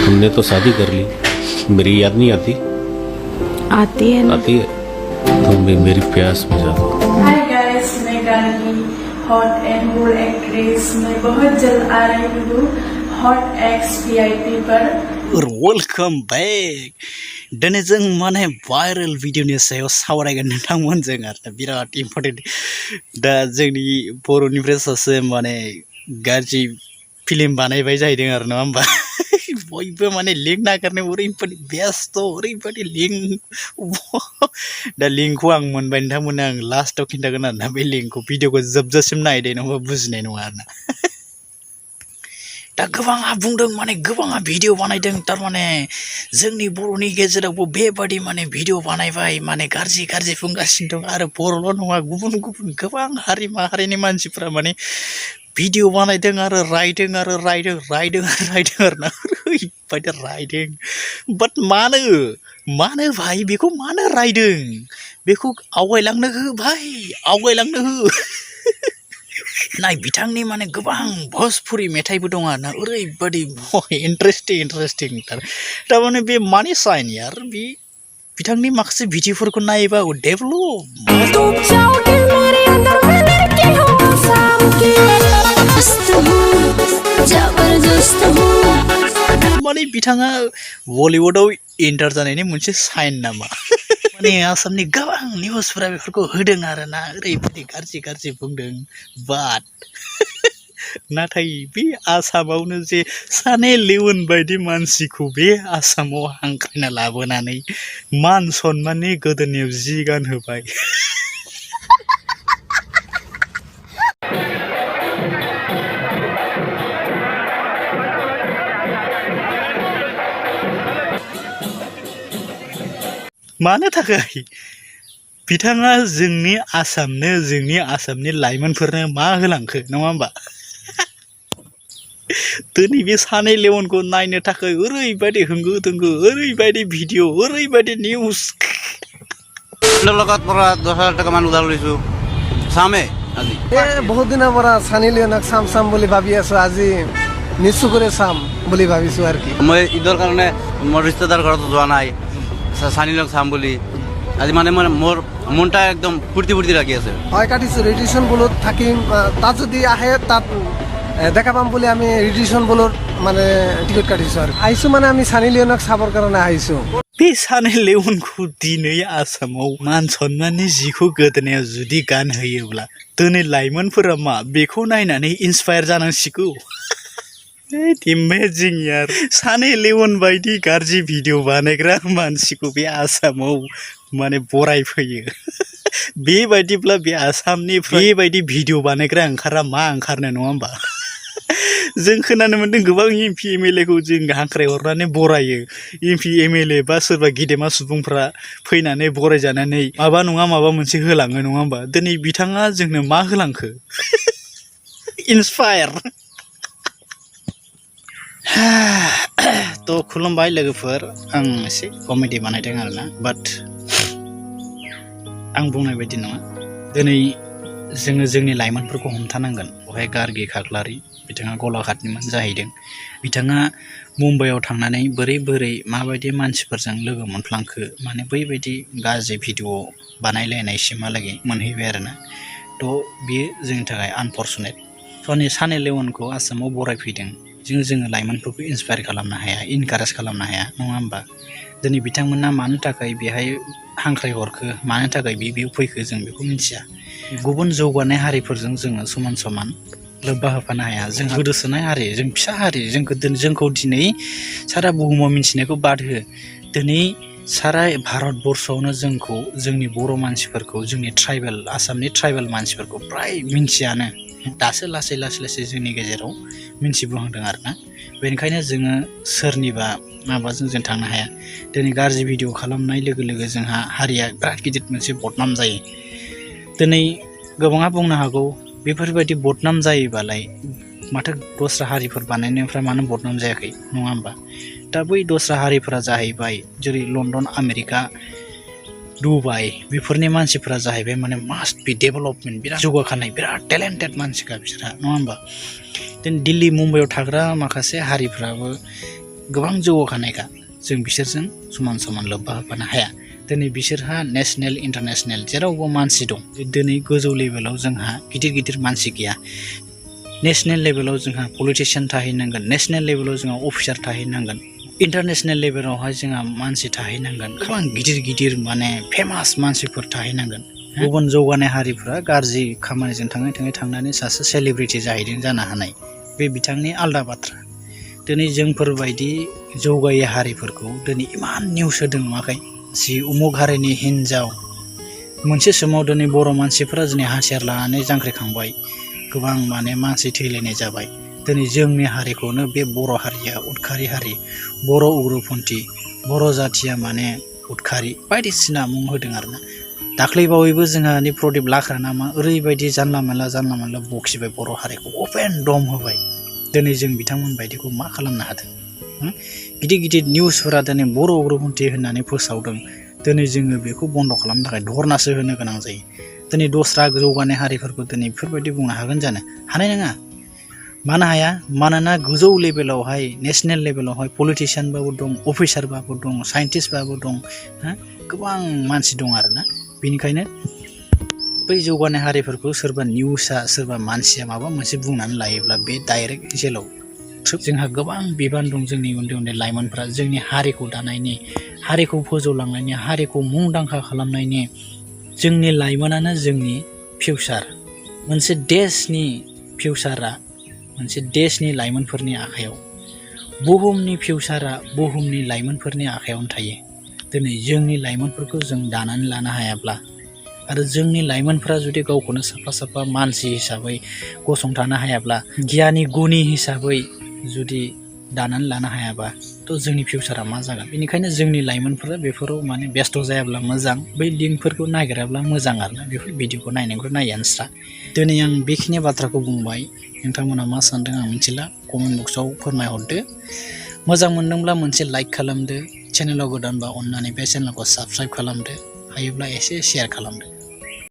हमने तो शादी कर ली, मेरी याद नहीं आती? आती है ना। आती है। तुम भी मेरी प्यास बुझा दो। हाय गाइस, मैं Gargi hot and bold actress में बहुत जल्द आ रही हूँ हॉट एक्स VIP पर। Welcome back. दिनै जों माने भाइरेल भिडिअनि सायाव सावरायगोन नोंथांमोनजों आरो बिराद इम्पर्टेन्ट। दा जोंनि बर'निफ्राय सासे माने गाज्रि फिल्म बानायबाय जाहैदों आरो नङा होमबा। बयबो माने लिंक नागिरनायाव ओरैबायदि बेस्थ, ओरैबायदि लिंक। दा लिंकखौ आं मोनबाय, नोंथांमोननो आं लास्टआव खिन्थागोन आरोना। बे लिंकखौ भिडिअखौ जोबजासिम नायदो नङाबा बुजिनाय नङा आरोना। दा गोबाङा बुंदों माने गोबाङा भिडिअ बानायदों, थारमाने जोंनि बर'नि गेजेरावबो बेबादि माने भिडिअ बानायबाय, माने गाज्रि बुंगासिनो दं। आरो बर'ल' नङा, गुबुन गोबां हारि माहारिनि मानसिफ्रा माने भिडिअ बानायदों आरो रायदों आरो रायदों आरो ना। ओरैबायदि रायदों। बाट मानो भाई बेखौ मानो रायदों? बेखौ आवगायलांनो हो भाई, आवगायलांनो हो। नाय, बिथांनि माने गोबां भोजपुरि मेथाइबो दं आरोना, ओरैबायदि इन्टारेस्टिं थारमाने बे मानि साइन यार, बे बिथांनि माखासे भिडिअफोरखौ नायोबा माने बिथाङा बलिउडआव एन्टार जानायनि मोनसे साइन नामा? माने आसामनि गोबां निउसफोरा बेफोरखौ होदों आरोना, ओरैबायदि गाज्रि बुंदों। बाट नाथाय बे आसामावनो जे सानै लेउन बायदि मानसिखौ बे आसामाव हांख्रायना लाबोनानै मान सन्माननि गोदोनायाव जि गानहोबाय। मानो थाखाय? बिथाङा जोंनि आसामनि लाइमोनफोरनो मा होलांखो नङा होमबा? दिनै बे सानै लेवनखौ नायनो थाखाय ओरैबायदि होंगो दोंगो, ओरैबायदि भिडिअ, ओरैबायदि निउज। লগত পৰা 10,000 টকা মান উধাৰ লৈছোঁ। চামে আজি বহুত দিনৰ পৰা সানি লিঅ'নক চাম বুলি ভাবি আছো। আজি নিশ্চয় করে চাম বুলি ভাবিছো আর কি। মই ঈদৰ কাৰণে মোৰ ৰিষ্টেদাৰ ঘৰত যোৱা নাই, সানি লিঅ'নক চাম বুলি। আজি মানে মোৰ মনটা একদম ফূৰ্তি লাগি আছে। হয়, কাটিছো ৰেডিয়েশ্যন বলত থাকিম। তাত যদি আহে তাত দেখা পাম বুলি আমি ৰেডিয়েশ্যন বলত মানে টিকট কাটিছো আৰু আহিছো। মানে আমি সানি লিঅ'নক চাবৰ কাৰণে আহিছো। बे सानै लेउनखौ दिनै आसामाव मान सन्माननि जिखौ गोदोनायाव जुदि गानहोयोब्ला दिनै लाइमोनफोरा मा बेखौ नायनानै इन्सपायार जानांसिगौ। इमेजिन यार, सानै लेउन बायदि गाज्रि भिडिअ बानायग्रा मानसिखौ बे आसामाव माने बरायफैयो। बेबायदिब्ला बे आसामनिफ्राय बेबायदि भिडिअ बानायग्रा मा ओंखारनो नङा होमबा? जों खोनानो मोन्दों गोबां MP MLA खौ जों हांख्राय हरनानै बरायो। MP MLA बा सोरबा गेदेमा सुबुंफ्रा फैनानै बरायजानानै माबा नङा माबा मोनसे होलाङो नङा होमबा? दिनै बिथाङा जोंनो मा होलांखो? इन्सपायार। थ' खुलुमबाय लोगोफोर, आं एसे कमेडि बानायदों आरोना, बाट आं बुंनाय बायदि नङा। दिनै जोङो जोंनि लाइमोनफोरखौ हमथानांगोन। बेवहाय गार्गि खाख्लारि, बिथाङा गलाघाटनिमोन जाहैदों। बिथाङा मुम्बाइआव थांनानै बोरै माबायदि मानसिफोरजों लोगो मोनफ्लांखो, माने बैबायदि गाज्रि भिडिअ बानायलायनायसिमहालागै मोनहैबाय आरोना। थ' बियो जोंनि थाखाय आनफर्चुनेट। सानै लेउनखौ आसामाव बरायफैदों। जोङो लाइमोनफोरखौ इन्सपायार खालामनो हाया, इनकारेज खालामनो हाया नङा होमबा? दिनै बिथांमोना मानो थाखाय बेहाय हांख्राय हरखो, मानो थाखाय बेयाव फैखो, जों बेखौ मिथिया। गुबुन जौगानाय हारिफोरजों जोङो समान लोब्बा होफानो हाया। जों गोदोसोनाय हारि, जों फिसा हारि। जोंखौ दिनै सारा बुहुमाव मिथिनायखौ बाद हो। दिनै सारा भारतबर्षआवनो जोंनि बर' मानसिफोरखौ, जोंनि आसामनि ट्राइबेल मानसिफोरखौ फ्राय मिन्थियानो। दासो लासै जोंनि गेजेराव मिन्थिबोहांदों आरोना। बेनिखायनो जोङो सोरनिबा माबाजों जों थांनो हाया। दिनै गाज्रि भिडिअ खालामनाय लोगो जोंहा हारिया बिराद गिदिर मोनसे बदनाम जायो। दिनै गोबाङा बुंनो हागौ बेफोरबायदि बदनाम जायोबालाय माथो दस्रा हारिफोर बानायनायफ्रा मानो बदनाम जायाखै नङा होमबा? दा बै दस्रा हारिफोरा जाहैबाय जेरै लण्डन, आमेरिका, दुबाइ, बेफोरनि मानसिफोरा जाहैबाय माने मास्ट बि डेभेलपमेन्ट, बिराद जौगाखानाय, बिराद टेलेन्टेड मानसिखा बिसोरहा नङा होमबा? दिल्ली मुम्बाइआव थाग्रा माखासे हारिफ्राबो गोबां जौगाखानायखा जों बिसोरजों समान समान लोब्बा होफानो हाया दिनै बिसोरहा नेशनेल इन्टारनेशनेल जेरावबो मानसि दं दिनै गोजौ लेभेलाव जोंहा गिदिर गिदिर मानसि गैया नेशनेल लेभेलाव जोंहा पलिटिशियान थाहैनांगोन नेशनेल लेभेलाव जोंहा अफिसार थाहैनांगोन इन्टारनेशनेल लेभेलावहाय जोंहा मानसि थाहैनांगोन गोबां गिदिर गिदिर माने फेमास मानसिफोर थाहैनांगोन गुबुन जौगानाय हारिफोरा गाज्रि खामानिजों थांनानै सासे सेलिब्रिटि जाहैदों जानो हानाय बे बिथांनि आलदा बाथ्रा दिनै जोंफोरबायदि जौगायै हारिफोरखौ दिनै इमान निउस होदों नुवाखै जि उमुक हारिनि हिनजाव मोनसे समाव दिनै बर' मानसिफोरा दिनै हासियार लानानै जांख्रिखांबाय गोबां माने मानसि थैलायनाय जाबाय दिनै जोंनि हारिखौनो बे बर' हारिया उदखारि हारि बर' उग्रपन्थी बर' जाथिया माने उदखारि बायदिसिना मुं होदों आरोना दाख्लैबावैबो जोंहा प्रदीप लाख्रा नामा ओरैबायदि जानला मोनला बखिबाय बर' हारिखौ अपेन दम होबाय दिनै जों बिथांमोन बायदिखौ मा खालामनो हादों गिदिर गिदिर निउसफोरा दिनै बर' उग्रपन्थी होननानै फोसावदों दिनै जोङो बेखौ बन्द' खालामनो थाखाय धरनासो होनो गोनां जायो दिनै दस्रा जौगानाय हारिफोरखौ दिनै बेफोरबायदि बुंनो हागोन जानो हानाय नङा मानो हाया मानोना गोजौ लेभेलावहाय नेशनेल लेभेलावहाय पलिटिशियानबाबो दं अफिसारबाबो दं साइन्टिस्टबाबो दं गोबां मानसि दं आरोना बेनिखायनो बै जौगानाय हारिफोरखौ सोरबा निउसआ सोरबा मानसिया माबा मोनसे बुंनानै लायोब्ला बे डाइरेक्ट जेलाव जोंहा गोबां बिबान दं जोंनि उन्दै उन्दै लाइमोनफ्रा जोंनि हारिखौ दानायनि हारिखौ फोजौलांनायनि हारिखौ मुंदांखा खालामनायनि जोंनि लाइमोनानो जोंनि फिउचार मोनसे देशनि फिउचारा मोनसे देशनि लाइमोनफोरनि आखायाव बुहुमनि फिउचारा बुहुमनि लाइमोनफोरनि आखायावनो थायो दिनै जोंनि लाइमोनफोरखौ जों दानानै लानो हायाब्ला आरो जोंनि लाइमोनफोरा जुदि गावखौनो साफा साफा मानसि हिसाबै गसंथानो हायाब्ला गियानि गुनि हिसाबै जुदि दानानै लानो हायाबा थ' जोंनि फिउचारा मा जागोन बेनिखायनो जोंनि लाइमोनफोरा बेफोराव माने बेस्थ' जायाब्ला मोजां बै लिंकफोरखौ नागिराब्ला मोजां आरोना बेफोर भिडिअखौ नायनायखौ नायानो स्रा दिनै आं बेखिनि बाथ्राखौ बुंबाय नोंथांमोना मा सानदों आं मिथिला कमेन्ट बक्सआव फोरमायहरदो मोजां मोनदोंब्ला मोनसे लाइक खालामदो चेनेलाव गोदानबा अननानै बे चेनेलखौ साबस्क्राइब खालामदो हायोब्ला एसे शेयार खालामदो